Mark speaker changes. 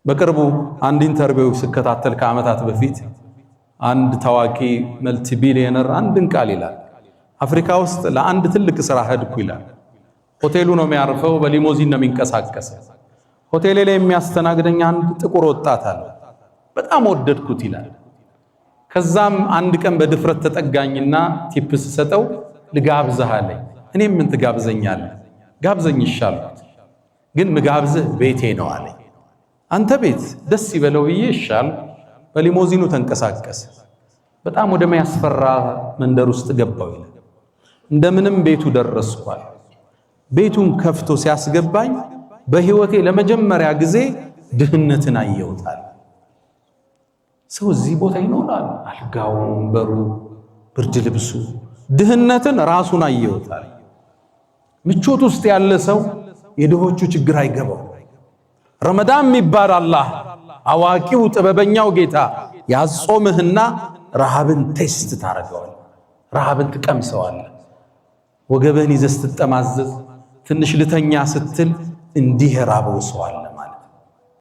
Speaker 1: በቅርቡ አንድ interview ስከታተል ከዓመታት በፊት አንድ ታዋቂ multi billionaire አንድን ቃል ይላል። አፍሪካ ውስጥ ለአንድ ትልቅ ስራ ሄድኩ ይላል። ሆቴሉ ነው የሚያርፈው፣ በሊሞዚን ነው የሚንቀሳቀሰው። ሆቴሌ ላይ የሚያስተናግደኝ አንድ ጥቁር ወጣት አለ። በጣም ወደድኩት ይላል። ከዛም አንድ ቀን በድፍረት ተጠጋኝና tip ስሰጠው ልጋብዝህ አለኝ። እኔም ምን ትጋብዘኛለህ? ጋብዘኝ ይሻልኩት፣ ግን ምጋብዝህ ቤቴ ነው አለኝ። አንተ ቤት ደስ ይበለው ብዬ ይሻል። በሊሞዚኑ ተንቀሳቀሰ። በጣም ወደሚያስፈራ መንደር ውስጥ ገባው ይላል። እንደምንም ቤቱ ደረስኳል። ቤቱን ከፍቶ ሲያስገባኝ በህይወቴ ለመጀመሪያ ጊዜ ድህነትን አየውታል። ሰው እዚህ ቦታ ይኖራል። አልጋው፣ ወንበሩ፣ ብርድ ልብሱ፣ ድህነትን ራሱን አየውታል። ምቾት ውስጥ ያለ ሰው የድሆቹ ችግር አይገባው። ረመዳን የሚባል አላህ አዋቂው ጥበበኛው ጌታ ያጾምህና ረሃብን taste ታደርገዋል። ረሃብን ትቀምሰዋለህ። ወገብህን ይዘህ ስትጠማዘዝ ትንሽ ልተኛ ስትል እንዲህ የራበው ሰው አለ።